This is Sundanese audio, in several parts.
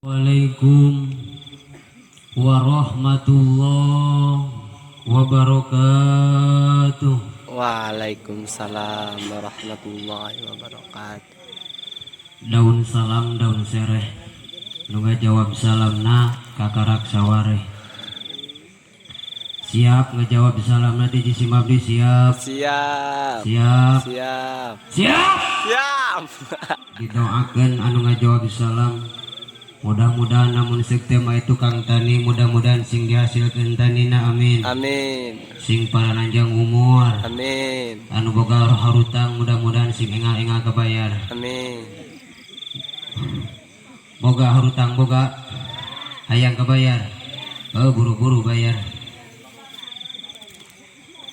Assalamualaikum warahmatullahi wabarakatuh. Waalaikumsalam warahmatullahi wabarakatuh. Daun salam, daun sereh. Nu ngajawab salamna kakarak sawareh. Siap ngejawab salam nanti di Simabdi? Siap? Siap. Siap? Siap. Siap. Siap. Didoakan anu ngajawab salam, mudah-mudahan lamun sek tema itu kang tani, mudah-mudahan sing dihasilkan tanina, amin. Amin. Sing paranjang umur. Amin. Anu boga harutang, mudah-mudahan sing engal-engal kebayar. Amin. Boga harutang, boga hayang kebayar, oh, buru-buru bayar.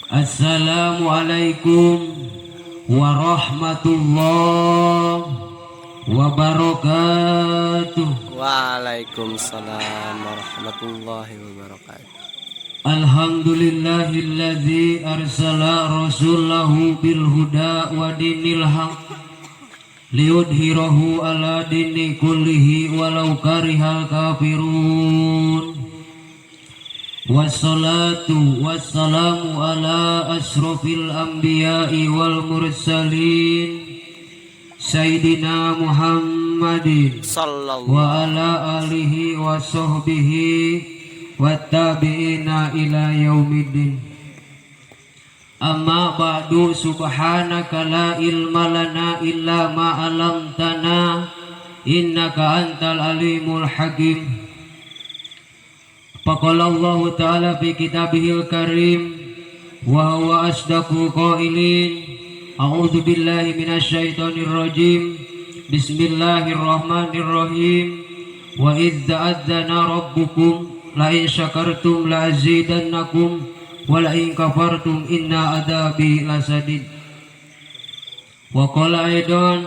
Assalamualaikum warahmatullahi wabarakatuh. Waalaikumsalam warahmatullahi wabarakatuh. Alhamdulillahilladzi arsala rasulahu bil huda wa dinil haq liyudhhirahu ala dini kullihi walau karihal kafirun. Wassalatu wassalamu ala asrofil anbiya'i wal mursalin, Sayyidina Muhammadin Sallallahu wa ala alihi wa sahbihi wattabi'ina ila yaumiddin. Amma ba'du, subhanaka la ilma lana illa ma 'allamtana, innaka antal alimul hakim. Faqala Allah Ta'ala fi kitabihil karim wa huwa asdaqul qailin. A'udzu billahi minasyaitonir rajim. Bismillahirrahmanirrahim. Wa idz ta'adzana rabbukum la in syakartum la azidannakum wa la in kafartum inna adzabi lasadid. Wa qala aidan,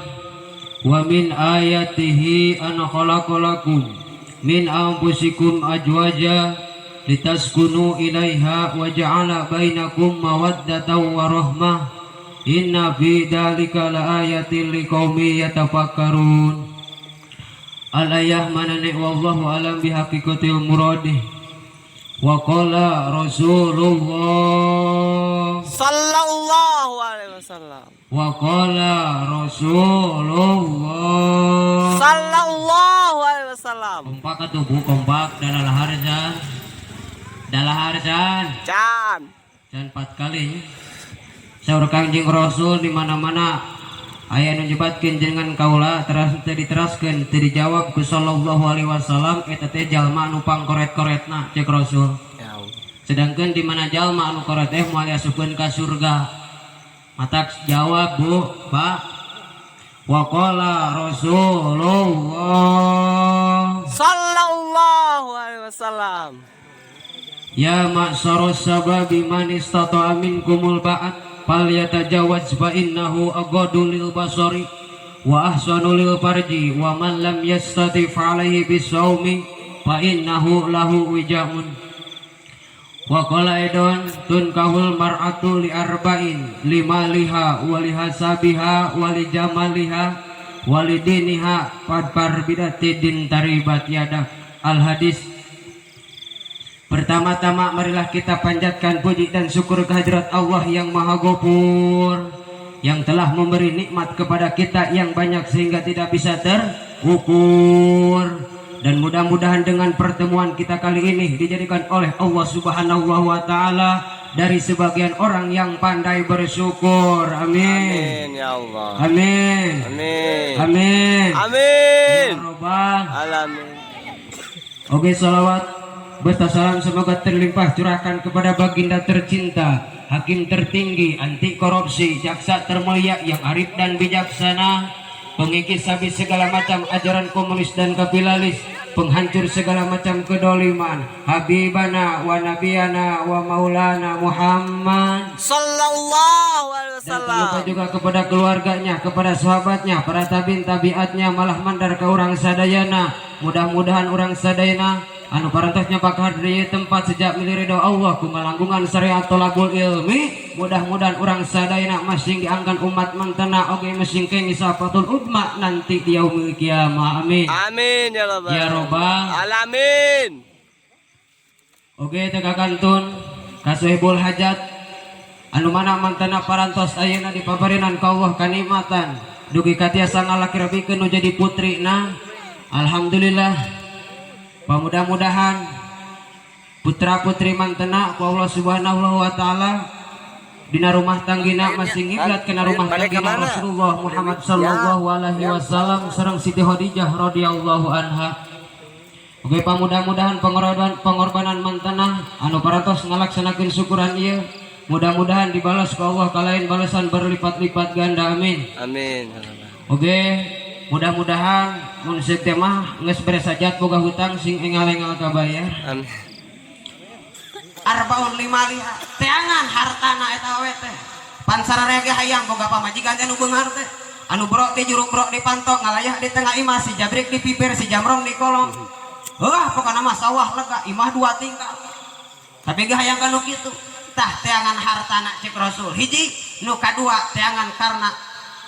wa min ayatihi an khalaqalakum min anfusikum azwaja litaskunu ilaiha wa ja'ala bainakum mawaddatan wa rahmah, inna fi dzalika laayatin liqaumin yatafakkarun. Al ayah manane, wallahu alam bihaqiqatil muradih. Wa qala Rasulullah Sallallahu alaihi wasallam. Wa qala Rasulullah Sallallahu alaihi wasallam. Kompak atuh, Bu, kompak. Dalahar can? Dalahar can? Can. Dan empat kali. Saur Kangjeng Rasul, di mana-mana aya nu nyebatkeun jenengan kaula, teras teu diteraskeun, teu dijawab ku sallallahu alaihi wasallam, eta teh jalma anu pangkoret-koretna, cek Rasul. Ya Allah. Sedangkan di mana jalma anu koret teh moal diasupkeun ka surga. Matak jawab, Bu, Pak. Wa qala Rasulullah Sallallahu alaihi wasallam. Ya ma'syaras syababi, man istata'a minkumul ba'at falyatajawwaj, fa innahu aghaddu lil basari wa ahsanu lil farji, wa man lam yastati fa alaihi bisawmi, fa innahu lahu wija'un. Wa qala aidan, tunkahul mar'atu li arba'in, limaliha wa li hasabiha wa li jamaliha wa li diniha, fadfar bidzatid din taribat yadak. Al hadis. Pertama-tama, marilah kita panjatkan puji dan syukur kehadirat Allah yang Maha Ghafur, yang telah memberi nikmat kepada kita yang banyak sehingga tidak bisa terukur. Dan mudah-mudahan dengan pertemuan kita kali ini dijadikan oleh Allah Subhanahu wa taala dari sebagian orang yang pandai bersyukur. Amin. Amin ya Allah. Amin. Amin. Amin. Amin. Ya Robbal Alamin. Oke, salawat beserta salam semoga terlimpah curahkan kepada baginda tercinta, hakim tertinggi, anti korupsi, jaksa termulia yang arif dan bijaksana, pengikis habis segala macam ajaran komunis dan kapitalis, penghancur segala macam kedoliman, Habibana wa Nabiyana wa Maulana Muhammad. Sallallahu alaihi Dan tak lupa wasallam. Juga kepada keluarganya, kepada sahabatnya, para tabiin tabiatnya, malah mandar ke urang sadayana. Mudah-mudahan urang sadayana Anu parantos nyapak hadir tempat sejak milih ridho Allah ku ngalangkungan syariat tolabul ilmi. Mudah-mudahan urang sadayana masing diangkan umat mantena oge masing keng syafatul udma nanti di yaumil kiamah. Amin. Amin ya rabbal Ya robbal alamin. Oge teu kakantun ka sohibul hajat anu mana mantena parantos ayeuna dipaparinan ka Allah kanikmatan dugi ka tiasa ngalaki-rabikeun nu jadi putrina. Alhamdulillah, pamudah-mudahan putra putri mantena ku Allah Subhanahu wa taala dina rumah tanggina masih ngiblat kana rumah Balik tanggina kemana? Rasulullah Muhammad sallallahu alaihi wasallam sareng Siti Khadijah radhiyallahu anha. Oke, pamudah-mudahan pengorbanan pengorbanan mantena anu parantos ngalaksanakeun syukuran ieu mudah-mudahan dibalas ku Allah kalayan balasan berlipat-lipat ganda. Amin. Amin ya rabbal. Oke, mudah-mudahan mun seuk teh mah geus beres hajat boga hutang sing engal-engal kabayar. Amin. Arbaun limaliha teangan hartana eta we teh pan sararea ge hayang boga pamajikan teh nu beunghar teh anu brok di juruk, brok di panto, ngalayah di tengah imah, si jabrik di pipir, si jamrong di kolong. Wah, pokokna mah sawah lega, imah dua tingkat, tapi ge hayang kanu kitu. Tah, teangan hartana cek Rasul hiji. Nu kadua, teangan karena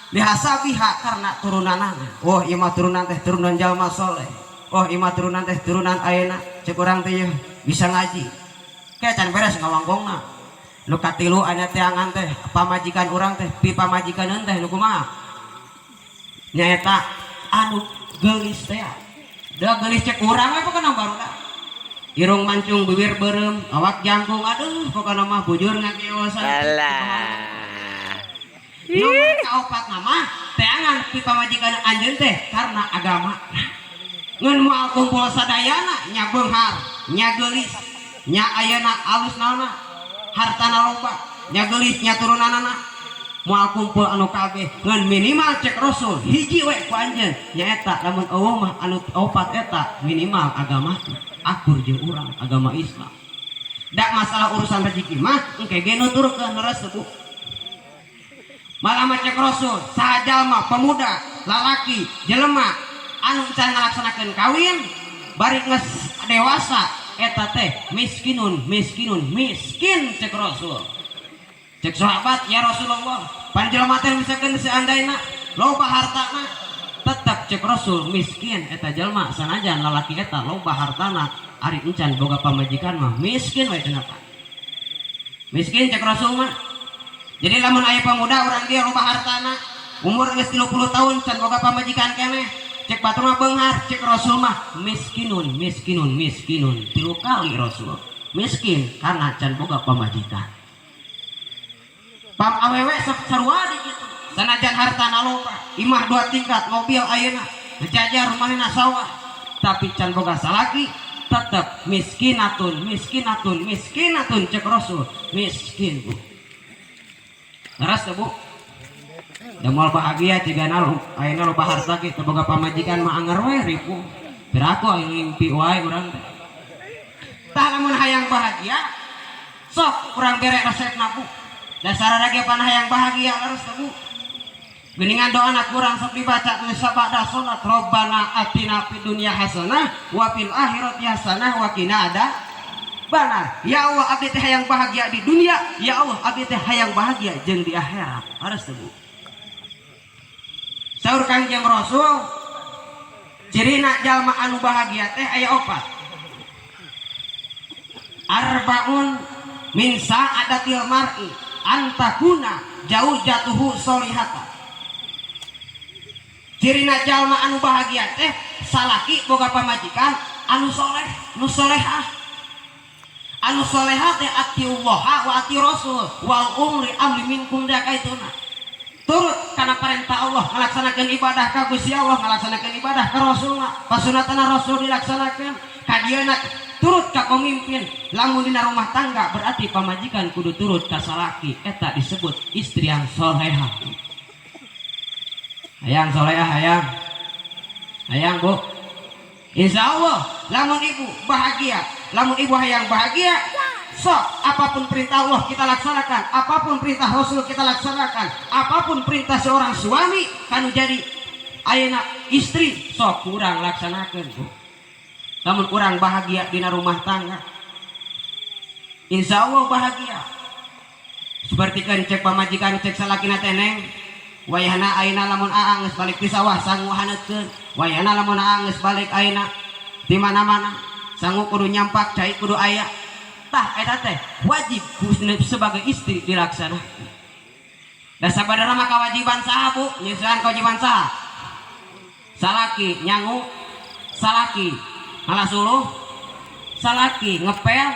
bihasabiha, karena turunanana. Oh, imah turunan teh turunan jalma soleh. Oh, imah turunan teh turunan ayeuna cek urang teh yeuh, bisa ngaji kayak can beres ngawanggongna. Nu katilu anya teangan teh pamajikan urang teh pi pamajikaneun teh nu kumaha, nyaeta anu geulis teh. Da geulis cek urang we pokona barudak irung mancung, bibir beureum, awak jangkung, aduh, pokona mah bujur ngakeosan. Alah. Nomor kaopat nama teangan pi pamajikan anjeun teh karena agama. Ngan moal kumpul sadayana, nya beunghar, nya geulis, nya ayeuna alus naonna, hartana loba, nya geulis, nya turunanana, moal kumpul anu kabeh. Ngan minimal cek Rasul hiji we ku anjeun, nyaeta lamun eueuh mah anu opat eta minimal agama akur jeung urang, agama Islam. Da masalah urusan rezeki mah engke ge nuturkeun, leres Bu. Malah mah cek Rasul saha jalma pemuda lalaki jelema anu can ngalaksanakeun kawin bari geus dewasa eta teh miskinun miskinun miskin cek Rasul. Cek sahabat, "Ya Rasulullah, pan jelema teh misalkan seandaina loba hartana?" Tetap cek Rasul miskin eta jelema. Sanajan lalaki eta loba hartana, ari encan boga pamajikan mah miskin we. Kenapa miskin cek Rasul mah? Jadi lamun aya pemuda urang dia loba hartana, umur geus 30 tahun can boga pamajikan keneh, cek batur mah beunghar, cek Rasul mah miskinun miskinun miskinun, tilu kali Rasul miskin karena can boga pamajikan. Pam awewe sok sarua di kitu, sanajan hartana loba, imah dua tingkat, mobil ayeuna jajar rumahna, sawah, tapi can boga salaki tetep miskinatun miskinatun miskinatun cek Rasul miskin, Bu. Leres teu, Bu? Da moal bahagia jigana ayeuna loba harta ge teu boga pamajikan mah anger we ripuh. Piraku aya ngimpi wae urang teh. Tah, lamun hayang bahagia sok urang bere resepna, Bu. Dasar ge pan hayang bahagia, leres teu, Bu? Geningan doa anak kurang sok dibaca geus sabada salat, Robbana atina fid dunya hasanah wa fil akhirati hasanah wa qina adzabannar. Ya Allah, abdi teh hayang bahagia di dunia, ya Allah, abdi teh hayang bahagia jeung di akhirat. Leres teu, Bu? Saur Kangjeng Rasul, cirina jalma anu bahagia teh aya opat. Arbaun min sa'adatil mar'i antakuna zaujatuhu solihata. Cirina jalma anu bahagia teh salaki boga pamajikan anu soleh, nu solehah. Anu soleha teh atiullaha wa ati rasul wal umri amri minkum dakaituna. Turut karena perintah Allah, ngalaksanakeun ibadah ka Gusti Allah, ngalaksanakeun ibadah ka Rasulna, pasunatana Rasul dilaksanakeun, kadieuna turut ka pemimpin. Lamun dina rumah tangga berarti pamajikan kudu turut ka salaki, eta disebut istri yang soleha. Hayang soleha, hayang, hayang, Bu? Insya Allah lamun ibu bahagia, lamun ibu hayang bahagia, sok apapun perintah Allah kita laksanakan, apapun perintah Rasul kita laksanakan, apapun perintah seorang suami kanu jadi ayeuna istri sok kurang laksanakan, Bu. Lamun urang bahagia dina rumah tangga, insya Allah bahagia. Seperti kan cek pamajikan, cek salakina teh, "Neng, wayahna ayeuna lamun aa geus balik ti sawah, sangu haneutkeun. Wayahna lamun aa geus balik ayeuna di mana-mana, sangu kudu nyampak, cai kudu aya." Tah, eta teh wajib sebagai istri dilaksanakan. Da sabadarna mah kewajiban saha, Bu? Nyeusehan kewajiban saha? Salaki nyangu, salaki ngalah suluh, salaki ngepel.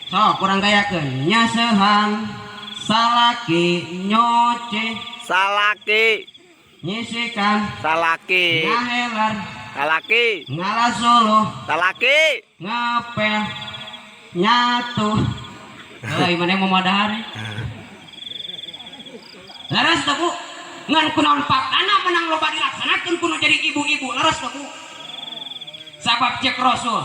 Sok kurang gayakeun: nyasehan salaki, nyoce Salaki. Nyisikan Salaki. Ngahelar Salaki. Ngalah suluh Salaki. Ngepel, nyatu. Euy, mana mau madahar? Leres teu, Bu? Ngan kunaon faktana menang loba dilaksanakeun kudu jadi ibu-ibu? Leres teu, Bu? Sabab cek Rasul,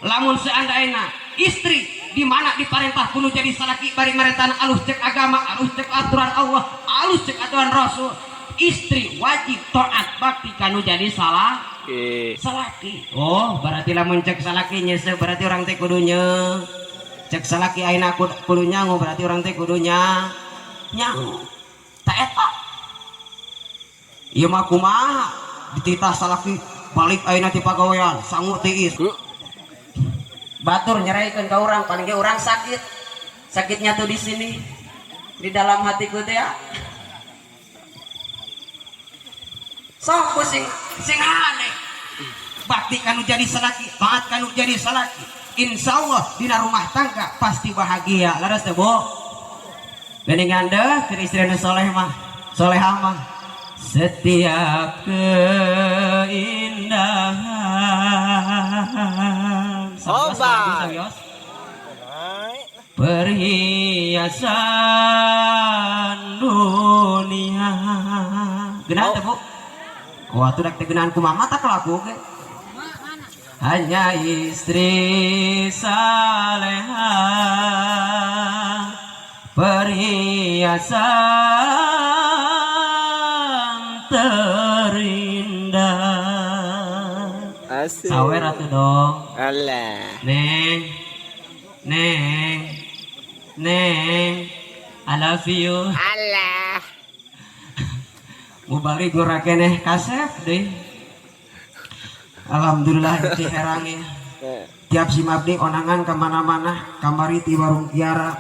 lamun seandainya istri di mana diparentah kudu jadi salaki bari marentahna alus cek agama, alus cek aturan Allah, alus cek aturan Rasul, istri wajib taat bakti kanu jadi salah Ki. Salaki. Oh, berarti lamun cek salaki nyese, berarti orang teh kudunya. Cek salaki ayeuna kudu nyangu, berarti orang teh kudunya nyangu. Tak eta ieu mah kumaha dititah salaki balik ayeuna ti pagawean, sangu tiis, batur nyeraikeun ka urang, paling ge urang sakit. Sakitnya tuh di sini, di dalam hatiku teh ya. Sok pusing sing aneh. Bakti kanu jadi salaki, taat kanu jadi salaki, insya Allah dina rumah tangga pasti bahagia. Leres teh, Bu? Geuningan deh keur istri nu soleh mah, solehah mah. Setiap keindahan. Obat. Lagu sawios. Perhiasan dunia. Geunah teh, Bu? Wah, tuh dak teh geunahan kumaha tak lagu ge. Hanya istri saleha, perhiasan terindah. Asik. Sawer atuh dong. Alah. Neng, Neng, Neng, I love you. Alah. Mau balik ngurang keneh kasep deh. Alhamdulillah itu herang ya. Tiap si Mabdi onangan kemana-mana, kamari ti warung Kiara,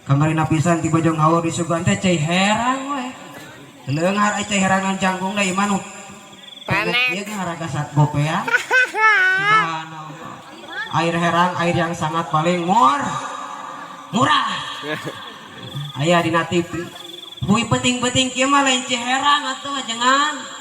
kamari napisan ti Bojong Haur disuguhan teh cai herang we. Leunghar ai cai herangan jangkung da ieu. Panas. Ieu ge haraga sat gopea. Subhanallah. Air herang, air yang sangat paling murah. Aya dina TV. Bui penting-penting kieu mah lain cai herang atuh jangan.